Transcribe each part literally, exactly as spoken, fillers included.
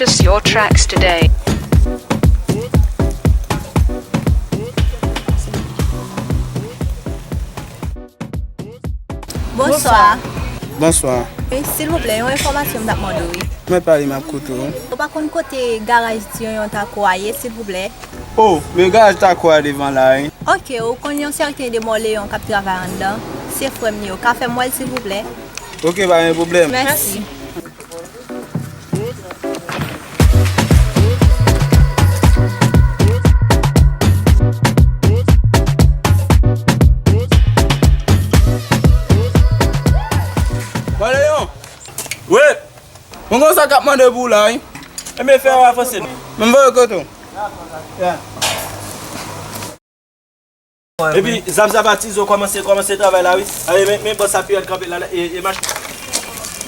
Purchase your tracks today. Bonswa. Bonswa. Wi, silvouplè, yon enfòmasyon m t ap mande w, wi. Mwen pale, m ap koute w. Ou pa konn kote garaj Ti Yonyon Tako a ye, silvouplè? Oh, men garaj Tako a devan la, wi. Ok, ou konn yon sèten Demòleyon k ap travay anndan? Se frè m li ye, ou ka fè m wè l, silvouplè? Ok, pa gen pwoblèm. Mèsi. Demòleyon! Wi! Mwen gon sa k ap mande pou w la, wi. Enben, fè w avanse non. Men m voye kote w. Epi, zap zap a Tizo kòmanse, kòmanse travay la, wi. Ale, men, men bòs sa pi rèd kanpe la, e, e machin.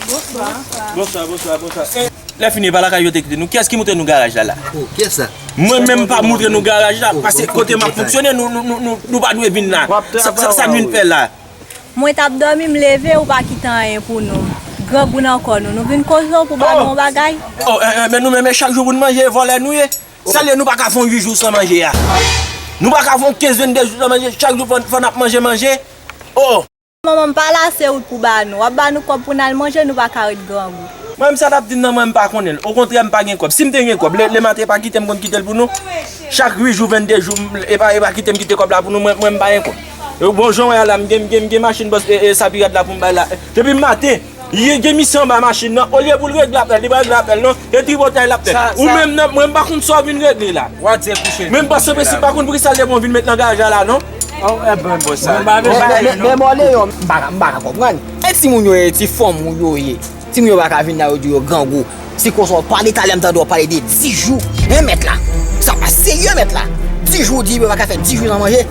Bonswa. Bonswa, bonswa, bonswa. E, lè fini, e pa lakay yo te kite nou. Kiyès ki moutre nou garaj la, la? Oh, kiyès sa? Mwen menm pa moutre nou garaj la, paske kote m ap fonksyone, nou, nou, nou, nou, nou pa dwe vin la. Sa, sa, sa n vin fè la? Mwen t ap dòmi, m leve, ou pa kite anyen pou nou. Grangou nan kò nou. Nou vin koze w pou ba nou yon bagay. Oh, eh, eh, men nou menm, e chak jou pou n manje, vòlè nou ye. Sa l ye, nou pa ka fè yon uit jou san manje a? Nou pa ka fè yon kenz, venndez jou san manje? Chak jou fò, fò n ap manje, manje? Oh! Manman m pa lase wout pou ba nou. W ap ba nou kòb pou n al manje, nou pa ka ret grangou. Mwen menm sa l ap di m nan, mwen m pa konnen l. Okontrè, m pa gen kòb. Si m te gen kòb, le, Lematen pa kite m konn kite l pou nou. Chak uit jou, venndez jou, m, e pa, e pa kite m kite kòb la pou nou, mwen, mwen m pa gen kòb. E bon jan w wè a la, m gen, m gen, m gen machin bòs, e, e, sa pi rèd la pou m bay la. Depi maten, gen, gen misye anba machin nan, olye pou l regle apèl, li pa regle apèl non, e tripotay l ap fè. Ou menm nan, mwen m pa konn sa w vin regle la. Mwen m pa sanpe si pa konn poukisa l te bon vin met nan garaj la la non. Oh, e bon, bon sa. Men, men, men, men, Demòleyon, m pa, m pa ka konprann. E timoun yo ye, ti fanm ou yo ye. Timoun yo pa ka vin la, yo di yo grangou. Se konsa w pale, talè m tande w pale de dis jou. Hein, mèt la? Sa pa serye, mèt la. Dis jou, w di yo pa ka fè dis jou san manje?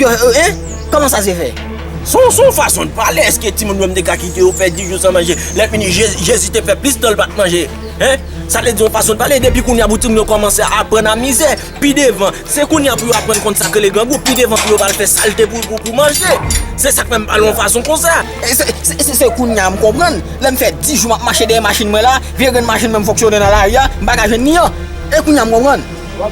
Yo, euh, hein? Kòman sa se fè? Se yon, se yon fason de pale. Èske timoun yo menm te ka kite yo fè dis jou san manje? Lè fini, Je-, Jezi te fè plis tan l pa t manje. Hein? Sa vle di yon fason de pale. Depi kounye a pou timoun yo kòmanse aprann a mizè. Pi devan, se kounye a pou yo aprann konn sa k rele grangou, pi devan pou yo pral fè salte pou, pou, pou manje. Se sa k fè m pale yon fason konsa. E se, se, se, se kounye a m konprann. Lè m fè dis jou m ap mache dèyè machin mwen la, vye grenn machin mwen m fonksyone nan lari a, m pa ka jwenn li an. E kounye a m konprann. Mon,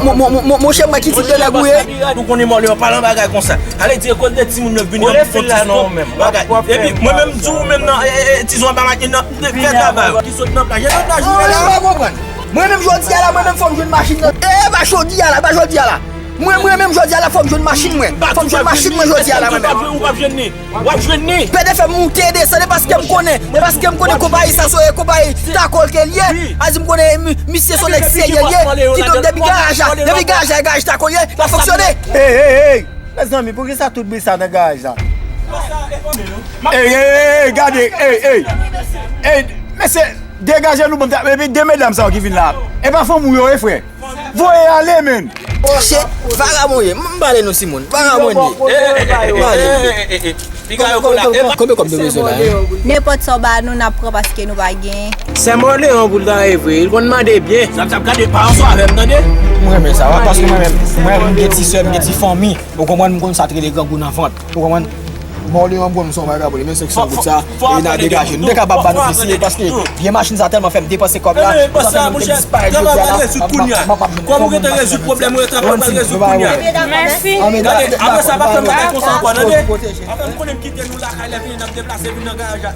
mon, mon, mon, mon, monchè, mwen ki tip de nèg ou ye? Ou konnen mòlè an palan bagay konsa. Ale di, kote timoun yo vini an fonksyone bagay. Epi, mwen menm di ou menm nan, e, e, e, tizon anba machin nan, fè travay. Ki sot nan plaj, e nan plaj ou ye la. Mwen menm jodi a la, mwen menm fò m jwenn machin nan. E pa jodi a la, pa jodi a la. Mwen, mwen menm jodi a la, fò m jwenn machin mwen. Fò m jwenn machin mwen jodi a la, mwen menm. Ou p ap jwenn ni. W ap jwenn ni. Pede fè m moute desann, e paske m konnen, e paske m konnen konpayi sa se konpayi Takol ke l ye. A di m konnen mi-, misye se yon nèg serye l ye. Kidonk depi garaj la, depi garaj la, e garaj Takol ye, l ap fonksyone. Ey, ey, ey! Mezanmi, poukisa tout bri sa nan garaj la? Ey, ey, ey, ey, gade, ey, ey. Ey, mesye, degaje nou banm ta, epi de medam sa yo ki vin la. E pa fanm ou yo ye, frè? Voye ale, menn! Monchè, vagabon ye. M, m pale nou, Simon. Vagabon ye. Ey, ey, ey, ey, ey, ey, ey, ey. Piga yo konn la. Konbyen kòb nou bezwen la, hein? Nenpòt sa w ba nou, n ap pran paske nou pa gen. Sè Mòleyon pou l ta ye vre, li konn mande byen. Zap, zap, gade, pa ansanm avè m, tande? Mwen renmen sa, wi, paske mwen menm, mwen menm, m gen ti sè, m gen ti fanmi. Ou konprann, m konn sa t rele grangou nan vant. Ou konprann? Mòleyon an pran m se yon vagabon, li men senk san goud sa, e n a degaje. Nou te kapab ba nou plis, paske vye machin sa tèlman fè m depanse kòb la, sa fè m te disparèt jodi a la. M ap, m ap, m ap, m ap jwenn kòb. Kòm ou gentan rezoud pwoblèm ou yo, travay pral rezoud kounye a. Mèsi. Gade, apre sa, pa fè m bagay konsa ankò, tande? Apre m konnen m kite nou lakay, lè fini n ap deplase vin nan garaj la.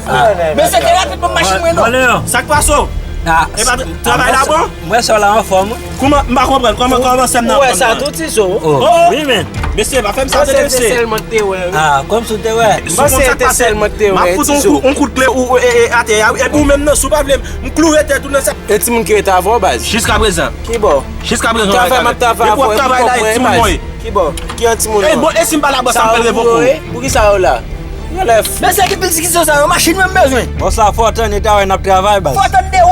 Ah. Mesye, te rapid pou machin mwen, non. Sa k pase w? Ah, e pa travay la bon? Mwen sè w la anfòm, wi. Kòman, m pa konprann. Kòman, kòman sè m nan anfòm? Ou wè sa tou, Tizo? Oh. Wi, men. Mesye, pa fè m sa, tande, mesye. Mwen se sèlman te wè, wi. Ah, kòmsi w te wè. Mwen se te sèlman te wè, Tizo. M ap fout yon kou, yon kout kle ou, e, e, atè a, wi. Epi ou menm nan, si w pa vle, m kloure tèt ou nan sa. E timoun ki rete avè w, baz? Jiskaprezan. Ki bò? Jiskaprezan, travay m ap travay avè w, e pou kòb mwen, baz. Ki bò? Ki yon timoun? Ey, bon, e si m pa la, bòs la, m pral revoke w. Poukisa yo la? Mesye, ki pil diskisyon sa yo? Machin mwen m bezwen. Bòs la, fò w tann e ta wè n ap travay, baz. Fò w tann de wè.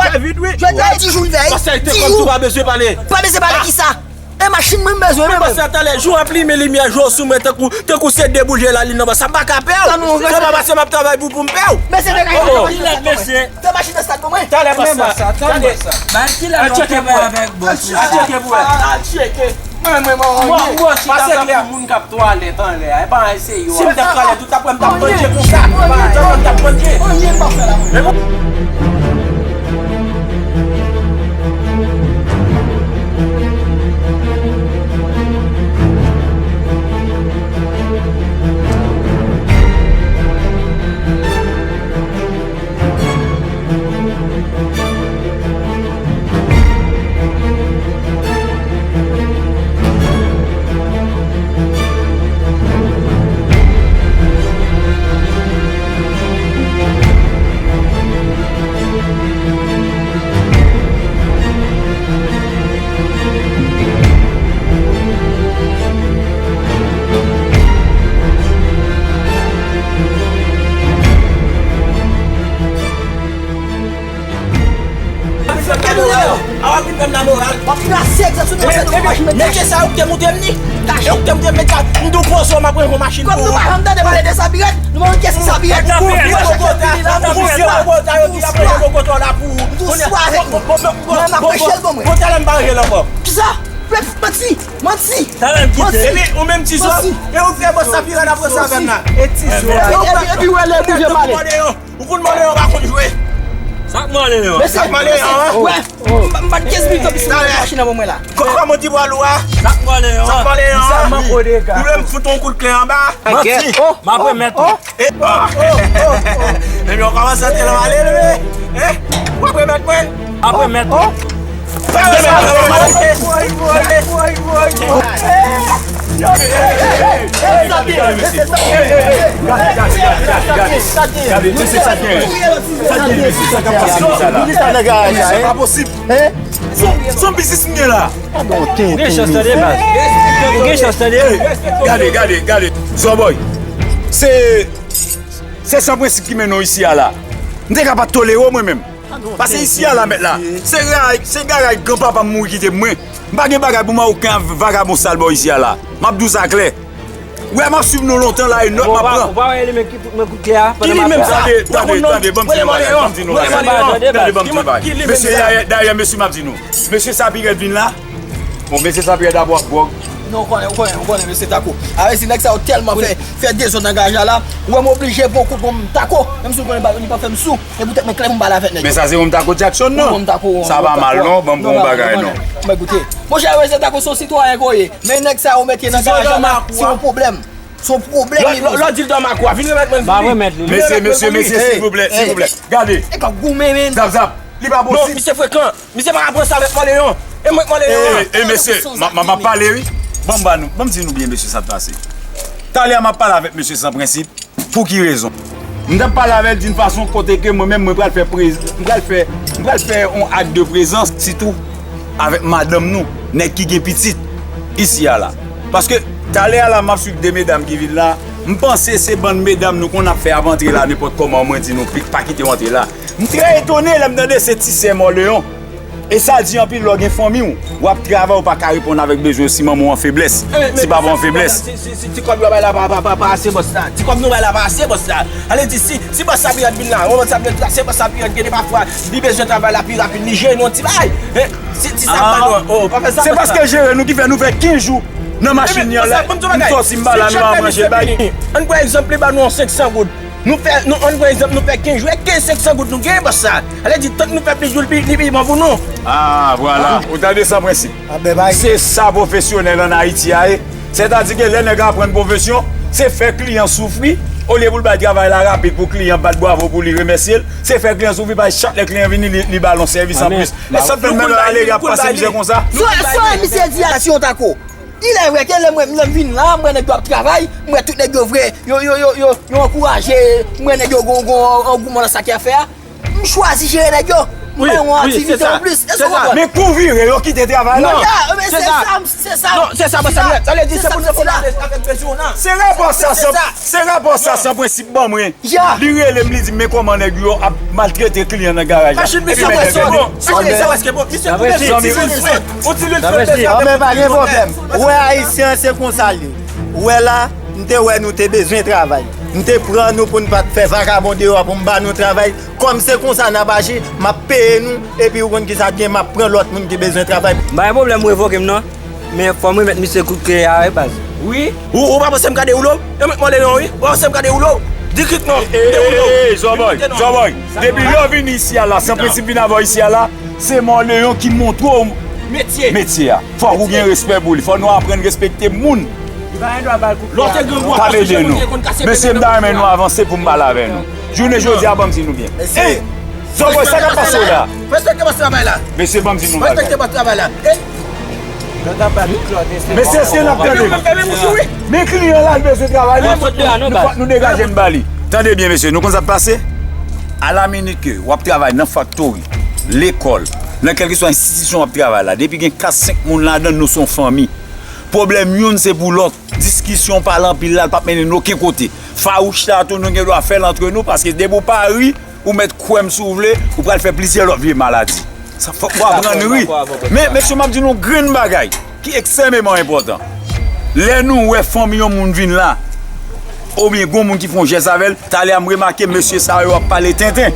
Jodi a, dis jou l fè, wi. Dis jou. Pa bezwen pale. Pa bezwen pale kisa? E machin mwen m bezwen, mwen menm. Pase talè, jou ap limen limyè jo sou mwen tankou, tankou se de boul jelalin nan bòs la. M pa ka pè w. Se pa paske m ap travay pou, pou m pè w. Mesye, degaje machin nan stat mwen. Fè machin nan stat pou mwen. Talè, bòs la. Talè. Al tcheke pou wè. Al tcheke pou wè. Al tcheke. Mwen, mwen, mwen, mwen, mwen, chita tankou moun k ap twalèt anlè a. E pa eseye w. Si m t ap twalèt, ou t ap wè m t ap pandje konsa. Ou t ap wè m t ap pandje. Anyen m pa fè la. Men bon. Epi, mesye sa yo ki te moute m ni. E yo ki te moute m, mesye sa, m di w poze w, m ap range yon machin pou ou. Kòm nou pa janm tande pale de Sapirèt, nou pa konn kiyès ki Sapirèt. Ou konn vye bòkòta, ou konn vye bòkòta yo ki t ap range bòkòta w la pou ou. Kounye a, bon, bon, bon, bon, bon, talè m pa range l ankò. Kisa? Manti! Manti! Epi, ou menm ti zòb, e ou fè bòs Sapirèt ap ranse avè m la. E ti zòb. Epi, epi, wè lè pou vye pale. Ou konn mande yo pa konn jwe. Sa k mande yo? Sa k mande yo, an? Wè. M pa t kenz minit anplis nan machin nan pou mwen la. Kòman di bwa lou a? Sa k mande yo? Sa k mande yo? Ou vle m fout yon kout kle anba? Manti. M ap remèt ou. Epi w kòmanse antre nan ale l, wi. W ap remèt mwen? M ap remèt ou. Gade, mesye, sa k gen. Sa k gen, mesye, sa k ap pase nan sa la. Se pa posib. Se yon biznis m gen la. Ou gen chans tande, baz. Ou gen chans tande. Gade, gade, gade. Zòbòy. Se, se san prensip ki mennen w isi a la. M te ka pa tolere w mwen menm. Pase isi a la, mèt la. Se ray, se garay granpapa m mouri kite mwen. M pa gen bagay pou m a okenn vagabon sal bò isi a la. M ap di w sa klè. Wè, m ap swiv nou lontan la, e nòt m ap pran. Ou pa wè li menm ki fout mwen kout kle a? Ki li menm sa? Tande, tande, tande, ban m di nou bagay, ban m di nou bagay. Tande, ban m di nou bagay. Mesye, dayè, dayè, mesye, m ap di nou. Mesye Sapirèt vin la. Bon, mesye Sapirèt dabò ap gwòg. Non, ou konnen, ou konnen, ou konnen, mesye Tako. A vle di, nèg sa yo tèlman fè, fè dezòd nan garaj la la. Ou wè m oblije pran kout bon m Tako. Menm si ou konnen li pa fè m sou. E poutèt mwen klè pou m pale avèk nèg yo. Men sa se yon Tako Jackson, non? Sa pa mal, non? Ban m pran yon bagay, non? Mwen koute. Monchè, mesye Tako, se yon sitwayen ke w ye. Men nèg sa yo mete nan garaj la, se yon pwoblèm. Se yon pwoblèm li ye. Lè w di l dòmakou a, vin remèt mwen li. Mesye, mesye, mesye, silvouplè, silvouplè. Gade. E k ap goumen, men. Zap, zap. Li pa posib. Non, misye frekan. Misye pa ka pran sa avèk Mòleyon. E mwen k Mòleyon an. E, e, mesye, m ap, m ap, m ap pale, wi. Ban m ba nou, ban m di nou byen, mesye, sa k pase. Talè a m ap pale avèk mesye San Prensip. Pou ki rezon? M t ap pale avè l d'une façon kote ke mwen menm mwen pral fè prez-, m pral fè, m pral fè yon ak de prezans, sitou avèk madanm nou, nèg ki gen pitit isi a la. Paske talè a la m ap swiv de medam ki vin la, m panse se bann medam nou konn ap fè ap antre la nenpòt kòman, mwen di nou pa kite yo antre la. M trè etone lè m tande se ti sè Mòleyon. E sa di anpil lè w gen fanmi w, w ap travay, ou pa ka reponn avèk bezwen si manman w an feblès, si papa w an feblès. Si, si, si ti kòb yo bay la pa, pa, pa, pa ase bòs la. Ti kòb nou bay la pa ase bòs la. Ale di si, si bòs Sapirèt vin la, ou wè bòs Sapirèt la, se bòs Sapirèt gen de pafwa, li bezwen travay la pi rapid, li jere nou yon ti bagay. Si, si sa pa nou, oh, pa fè sa. Se paske jere nou ki fè nou fè kenz jou nan machin nan lè m sòti m pa la nou an manje bay. Ann pran egzanp, li ba nou yon senk san goud. Nou fè, nou, ann pran egzanp, nou fè kenz jou, e kenz senk san goud nou genyen, bòs sa. Ale di, tank nou fè plis jou, li pi, li pi bon pou nou. Ah, vwala. Ou tande San Prensip. Se sa pwofesyonèl ann Ayiti a ye. Sètadi ke lè nèg aprann pwofesyon, se fè kliyan soufri, olye pou l bay travay la rapid pou kliyan bat bwavo pou li remèsye l, se fè kliyan soufri, paske chak lè kliyan vini, li, li ba l yon sèvis anplis. E sa k fè m menm ale y ap pase mizè konsa. Sa misye di a, si yon tako. Il est vrai ke lè mwen, lè m vin la, m wè nèg yo ap travay, m wè tout nèg yo vre, yo, yo, yo, yo, yo ankouraje, m wè nèg yo gon, gon angouman nan sa k y ap fè a. M chwazi jere nèg yo, m ba yo yon aktivite anplis. Èske w konprann? Men kou vire, yo kite travay la. Non, men se sa, se sa. Non, se sa, se sa. Sa vle di, se pou nou reponn avèk bezwen w nan. Se rapò sa, se rapò sa, San Prensip ban mwen. Li rele m, li di m, men kòman nèg yo ap maltrete kliyan nan garaj la. Machin misye prèske bon. Machin misye prèske bon. Misye koute li, li fè bezwen. Anben, pa gen pwoblèm. Ou wè ayisyen an se konsa l ye. Ou wè la, m te wè nou te bezwen travay. M te pran nou pou n pa t fè vagabon deyò pou m ba nou travay. Kòm se konsa n ap aji, m ap peye nou, epi ou konn kisa k gen, m ap pran lòt moun ki bezwen travay. M pa gen pwoblèm, ou revoke m non. Men fò m remèt misye kout kle a wi baz. Wi. Ou, ou pa panse m ka dewoule w? Yo mèt mande non wi. Ou pa panse m ka dewoule w? Di krik non. M dewoule w. Ey, Zòbòy, Zòbòy. Depi lè w vini isi a la, San Prensip vin avè w isi a la, se Mòleyon ki montre w metye a. Fòk ou gen respè pou li. Fò nou aprann respekte moun. Li pa gen dwa ba l kout kle a. Lè w te grangou a, pa pase ede nou. Mesye, m ta renmen nou avanse pou m pale avè nou. Jounen jodi a, ban m di nou byen. Ey, Zòbòy, sa k ap pase w la? Respekte bòs travay la. Mesye, ban m di nou bagay. Respekte bòs travay la. Ey. Mesye, èske n ap tande? Men kliyan la, l bezwen travay, nou, nou, nou degaje n ba li. Tande byen, mesye, nou konn sa k pase? A la minit ke w ap travay nan faktori, lekòl, nan kèlkeswa enstitisyon w ap travay la, depi gen kat, senk moun ladan, nou se yon fanmi. Pwoblèm youn se pou lòt. Diskisyon, pale anpil la, l p ap mennen n okenn kote. Fawouch la tou, nou gen dwa fè l antre nou, paske depi w pa ri, ou mèt kwè m si w vle, ou pral fè plizyè lòt vye maladi. Sa fòk w aprann ri. Men, mesye, m ap di nou yon grenn bagay. Ki ekstrèmeman enpòtan. Lè nou wè fanmi yon moun vin la, oubyen gon moun ki fè yon jès avè l, talè a m remake mesye sa yo ap pale tenten.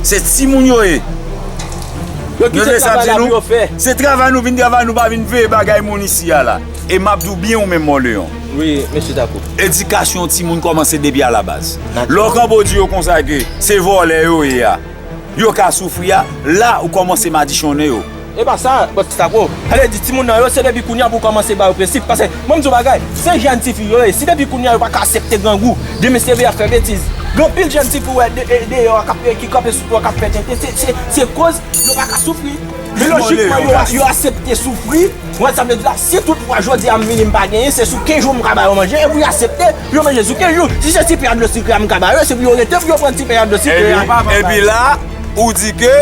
Se timoun yo ye. Yo kite travay la pou yo fè. Se travay nou vin travay, nou pa vin veye bagay moun isi a la. E m ap di w byen ou menm Mòleyon. Wi, mesye Tako. Edikasyon timoun kòmanse depi alabaz. Lè w kanpe w di yo konsa ke se vòlè yo ye a, yo ka soufri a, la ou kòmanse madichonnen yo. E pa sa, bòs Tako. Sa vle di timoun nan yo, se depi kounye a pou w kòmanse ba yo prensip. Paske, mwen m di w bagay, se jèn tifi yo ye. Si depi kounye a yo pa ka aksepte grangou, demen se veye ap fè betiz. Gen anpil jèn tifi ou wè de- e- deyò a k ap, ki kanpe sou pon k ap fè tenten. Se, se, se koz yo pa ka soufri. Men lojikman, yo, yo aksepte soufri. Ou wè sa m vle di la? Si tout fwa jodi a m vini m pa genyen, se sou kenz jou m ka ba yo manje, e pou yo aksepte pou yo manje sou kenz jou. Si se ti pè a dlo sikre a m ka ba yo, se pou yo rete pou yo pran ti pè a dlo sikre a. Epi, epi la, ou di ke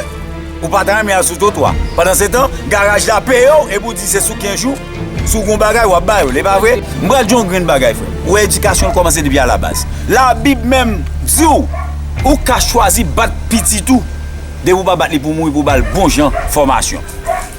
ou pa ta renmen al sou twotwa. Pandansetan, garaj la peye w, epi w di se sou kenz jou, si w gen yon bagay, w ap ba yo l, e pa vre? M pral di w yon grenn bagay, frè. Ou wè edikasyon l kòmanse depi alabaz. Labib menm di w, ou ka chwazi bat pitit ou, depi w pa bat li pou mouri, pou w ba l bon jan fòmasyon.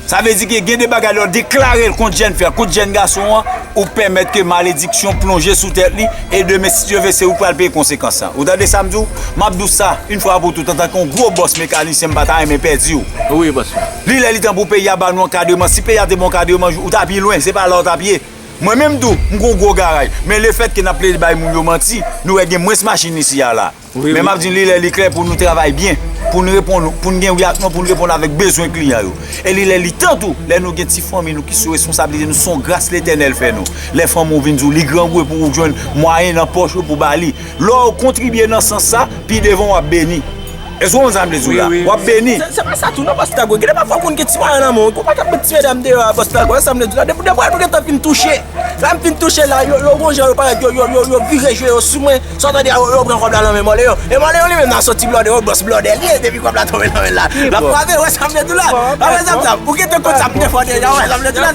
Sa vle di ke gen de bagay lè w deklare l kont jèn fi a, kont jèn gason an, ou pèmèt ke malediksyon plonje sou tèt li, e demen, si Dye vle, se ou k pral peye konsekans lan. Ou tande sa m di w? M ap di w sa, yon fwa pou tout, antanke yon gwo bòs mekanisyen, m pa ta renmen pèdi w. Wi, bòs mwen. Li lè li tan pou peyi a ba nou ankadreman. Si peyi a te ba w ankadreman, ou ta pi lwen, se pa la w t ap ye. Mwen menm tou, m gen yon gwo garaj. Men lefètke n ap plede bay moun yo manti, nou wè gen mwens machin isi a la. Wi, men wi. M ap di n li lè li klè pou nou travay byen, pou n reponn, pou n gen wi ak non, pou n reponn avèk bezwen kliyan yo. E li lè li tan tou, lè nou gen ti fanmi nou ki sou responsablite nou, se yon gras Letènèl fè nou. Lè fanmi w vin di w li grangou, e pou w jwenn mwayen nan pòch ou pou ba li. Lè w kontribye nan sans sa, pi devan w ap beni. Èske w konprann sa m vle di w la? Wi, wi. W ap beni. Se, se pa sa tou non, bòs Tako. Gen de pafwa moun gen ti mwayen nan men w, gen yon pakèt ti medam deyò a, bòs Tako. Wè sa m vle di w la? Depi, depi nou gentan fin touche. Lè m fin touche la, yo, yo gon jan yo parèt, yo, yo, yo, yo vire je yo sou mwen. Sa w tande a, yo, yo pran kòb la nan men Mòleyon. E Mòleyon li menm nan soti blòdè, yon bòs blòdè li ye, depi kòb la tonbe nan men l la. L ap frape, wè sa m vle di w la? Wè sa m di w la? Ou gentan konn sa m te fè w deja, wè sa m vle di w la?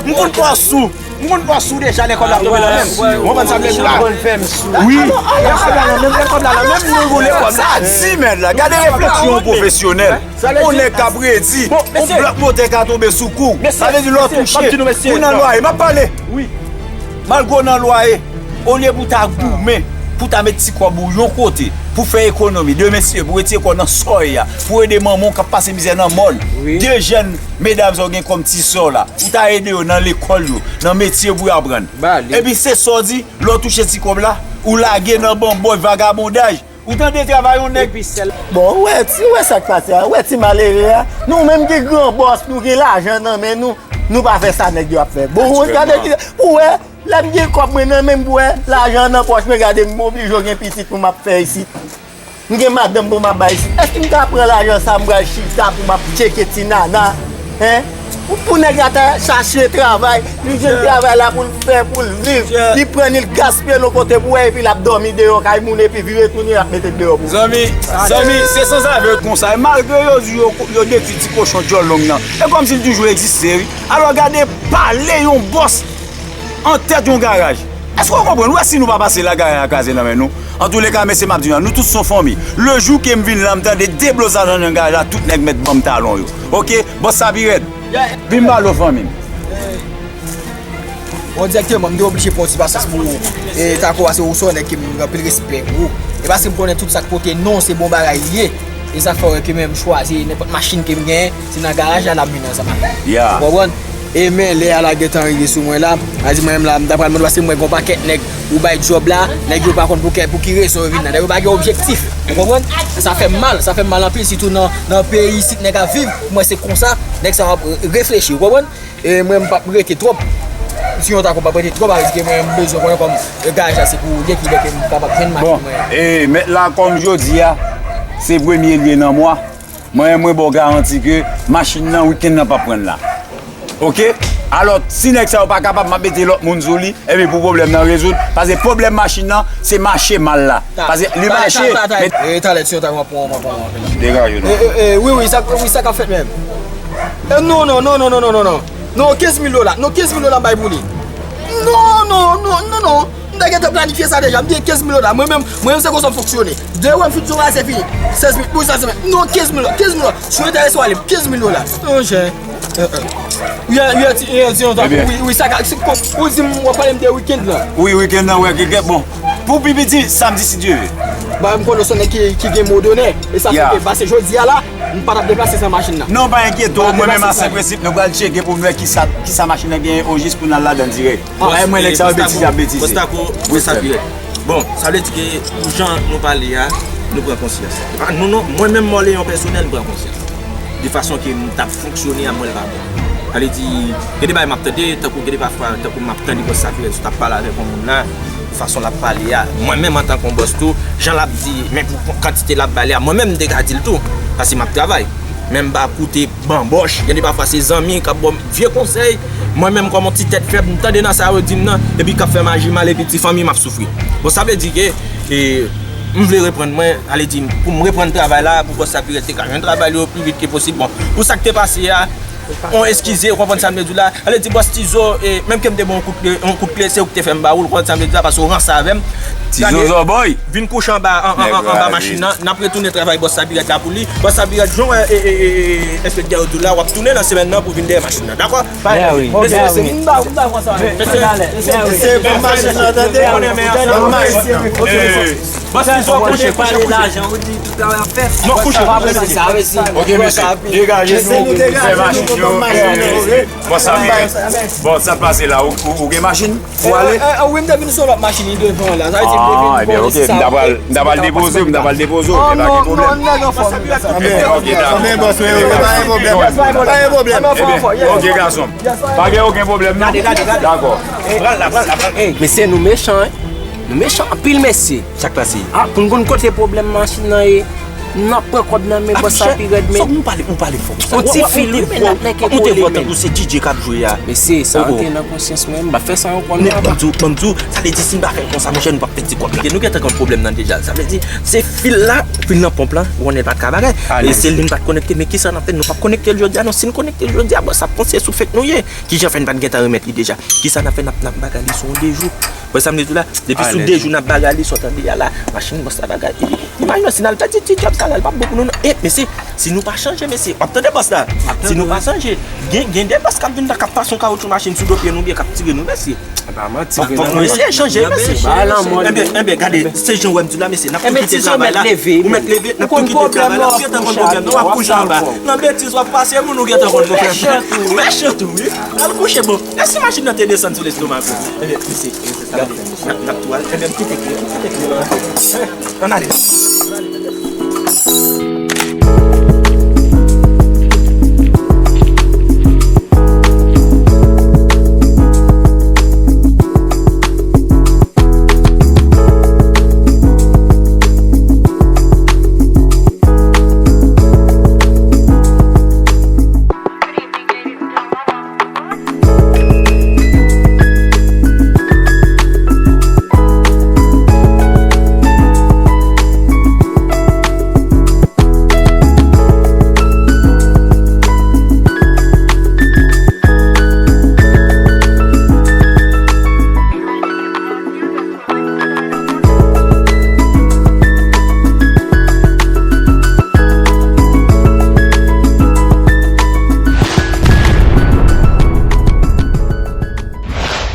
M konn pa w sou. M konn pa w sou deja lè kòb la tonbe nan men m. Ou konprann sa m vle di w la? Wi. Lè kòb la nan men m, lè kòb la nan men m, nou boule kòb la. Sa di mèt la, gade refleksyon yon pwofesyonèl. Yon nèg k ap redi, yon blòk motè ka tonbe sou kou. Sa vle di lè w touche, ou nan lwaye. M ap pale. Malgre w nan lwaye, olye pou w ta goumen, pou w ta met ti kòb ou yon kote, pou w fè ekonomi, demen si Dye vle, pou w retire kò w nan sa w ye a, pou w ede manman w k ap pase mizè nan mòn. De jèn medam sa w gen kòm ti sè w la, ou ta ede yo nan lekòl yo, nan metye pou y aprann. Epi se sa w di, lè w touche ti kòb la, ou lage nan banbòch, vagabondaj. Ou tande travay yon nèg? Bon, ou wè, ti, ou wè sa k pase a, ou wè ti malere a. Nou menm ki gran bòs, nou gen lajan nan men nou, nou pa fè sa nèg yo ap fè. Bon, ou gade ki, ou wè, lè m gen kòb mwen nan men m, pou wè, lajan an nan pòch mwen, gade m oblije gen pitit pou m ap fè isit. M gen madanm pou m ap bay isit. Èske m ka pran lajan sa, m pral chita pou m ap tcheke ti nana? Hein? Pou, pou nèg la ta chache travay, li jwenn travay la pou l fè, pou l viv. Li pran, li gaspiye l yon kote pou wè, epi l ap dòmi deyò kay moun, epi vire tounen, l ap mete l deyò pou. Zanmi, zanmi, se sanzave yo t konsa. E malgre yo di yo, yo detwi ti kochon djòl long nan, e kòmsi l toujou egziste, wi. Alò, gade pale yon bòs an tèt yon garaj. Èske w konprann? Ou wè si nou pa pase la, garaj la kraze nan men nou. Antouleka, mesye, m ap di nou, nou tout se yon fanmi. Le jou ke m vin la, m tande deblozaj anndan garaj la, tout nèg mèt ban m talon yo. Oke? Bòs sa pi rèd. Vin m pale w, fanmi m. Bon, dirèkteman, m te oblije pran yon ti pasyans pou ou. E Tako a, se ou se yon nèg ke m gen anpil respè pou ou. E paske m konnen tout sa k pote non, se bon bagay li ye. E sa fè w wè ke menm m chwazi nenpòt machin ke m genyen, se nan garaj la l ap mennen ansanm avè m. Ou konprann? E men lè a la gentan rive sou mwen la, a di mwen menm la, m ta pral mande paske m wè gon pakèt nèg ou bay djòb la, nèg yo pa konn pou kè, pou ki rezon yo vin la. Nèg yo pa gen objektif. Ou konprann? Sa fè m mal, sa fè m mal anpil, sitou nan, nan peyi isit nèg ap viv, pou mwen se konsa, nèg sa yo ap reflechi, ou konprann? E mwen, m p ap rete twòp. Si yon ta konn p ap rete twòp, sa vle di ke mwen, m bezwen konnen kòm garaj la se pou li, kilè ke m kapab jwenn machin mwen. Bon, e mèt la, kòm jodi a, se premye l ye nan mwa, mwen, mwen ba w garanti ke machin nan, wikenn nan p ap pran l la. Oke? Alò, si nèg sa yo pa kapab, m ap mete lòt moun sou li, epi pou pwoblèm nan rezoud, paske pwoblèm machin nan, se mache mal la. Paske li mache, men e talè, si yon ta konn pran, pran, pran, pran. Degaje nou. E, e, e, wi, wi, sa, wi, sa k ap fèt menm. E, non, non, non. Non, kenz mil dola. Non, kenz mil dola m bay pou li. Non, non, non, non, non. M te gentan planifye sa deja, m te gen kenz mil dola. Mwen menm, mwen menm se konsa m fonksyone. De wè m fin sou bagay se fini. Sèz mil, wi, sa se menm. Non, kenz mil dola, kenz mil dola. Si w enterese w ale, kenz mil dola. Monchè. Wi, wi, ti, wi, ti, yon tan. Wi, wi, sa ka, ou di m w ap pale m de weekend lan. Wi, weekend lan, wè, gen, gen, bon. Pou pi piti, samdi, si Dye vle. Ba, m konnen se nèg ki, ki gen mo donè. E sa fè ke pase jodi a la, m pa t ap deplase san machin nan. Non, pa enkyete w, mwen menm a Sen Prensip, nou pral tcheke pou n wè kisa, kisa machin nan genyen ojis pou n al ladan l dirèk. Paske mwen, nèg sa yo betize ap betize. Bòs Tako, bòs Tako, bòs Tako. Bon, sa vle di ke pou jan nou pale a, nou pran konsyans. Ah, nou, non, mwen menm, Mòleyon pèsonèl, m pran konsyans. De fason ke m t ap fonksyone a, mwen, l pa bon. Sa vle di, gen de bagay m ap tande, tankou gen de pafwa, tankou m ap tande bòs Sapiret sou t ap pale avèk yon moun la, fason l ap pale a, mwen menm antanke yon bòs tou, jan l ap di, men pou kantite l ap ba li a, mwen menm m te ka di l tou, paske m ap travay. Men m pa koute banbòch, gen de pafwa se zanmi k ap ban m vye konsèy, mwen menm kòm yon ti tèt fèb, m tande nan sa yo di m nan, epi k ap fè maji mal, epi ti fanmi m ap soufri. Bon, sa vle di ke, e, m vle reprann mwen, ale di, pou m reprann travay la, pou bòs Sapiret te ka jwenn travay li yo pi vit ke posib. Bon, pou sa k te pase a, on eskize, ou konprann sa m vle di w la? Ale di bòs Tizo, e, menm ke m te ba w yon kout kle, yon kout kle, se ou ki te fè m ba ou l, ou konprann sa m vle di w la, paske w ranse avè m. Tizo Zòbòy. Vin kouche anba, an, an, an, anba machin nan, n ap retounen travay bòs Sapiret la pou li. Bòs Sapiret, jan w wè, e, e, e, e, enspektè yo di w la, w ap tounen nan semèn nan pou vin dèyè machin nan, dakò? Mèsi, mèsi. M dakò, m dakò sa. Mesye, se pou machin nan, tande? Bòs Tizo kouche, kouche, kouche. Non, kouche. Ok, mesye, degaje nou, fè machin yo. Bon, sa, bon, sa pase la, ou, ou, ou gen machin pou ale? Wi, m te vin sou lòt machin, li devan la. Sa vle di, m te vin bon, ok, m ta pral, m ta pral depoze w, m ta pral depoze w, men pa gen pwoblèm. Ok, dakò. Pa gen pwoblèm. Pa gen pwoblèm. Ok, gason. Pa gen okenn pwoblèm, non. Dakò. Mesye, nou mechan, wi. Nou mechan anpil, mesye. Sa k pase? Ah, pou n konn kote pwoblèm machin nan ye, n ap pran kòb nan men bòs Sapiret, men. Fòk nou pale, ou pale fò konsa. Yon ti fil, wi, men n ap nèke kole, men. Ou te vwè tankou se DJ k ap jwe a. Mesye, sa rantre nan konsyans mwen, m pa fè sa ankò non. Ban m di w, ban m di w, sa vle di si n pa fè l konsa, monchè, nou p ap pèdi kòb. Nou gentan konn pwoblèm nan deja. Sa vle di, se fil la, fil nan ponp lan, ou konnen l pa t ka bagay. E se li n pa t konekte, men kisa n ap fè? Nou p ap konekte l jodi a, non. Si n konekte l jodi a, bòs ap panse sou fake nou ye. Kijan fè n pa t gentan remèt li deja? Kisa n ap fè? N ap, n ap bagay li sou yon de jou. Wè sa m di w la? Depi sou de jou n ap bagay li, sa w tande a la, machin bòs la bagay. Imajine w, si n al pèdi ti djòb sa la, l p ap bon pou nou, non. E, mesye, si nou pa chanje, mesye, w ap tande bòs la? Si nou pa chanje, gen, gen de bòs k ap vin la, k ap pase yon kawotchou machin sou do pye nou, oubyen k ap tire nou, mesye. Fòk nou eseye chanje, mesye. Enben, enben, gade, se jan w wè m di w la, mesye, n ap tou kite travay la. Ou mèt leve, n ap tou kite travay la, ou gentan konn pwoblèm nan, w ap kouche anba. Nan betiz w ap pase moun, ou gentan konn pwoblèm. Mechan tou, wi. Al kouche, bon. E si machin nan te desann sou lestomak ou? Ebyen, mesye, mesye, sa vle di, n ap, n ap tou al. Ebyen, m kite kle, m kite kle la. Ann ale.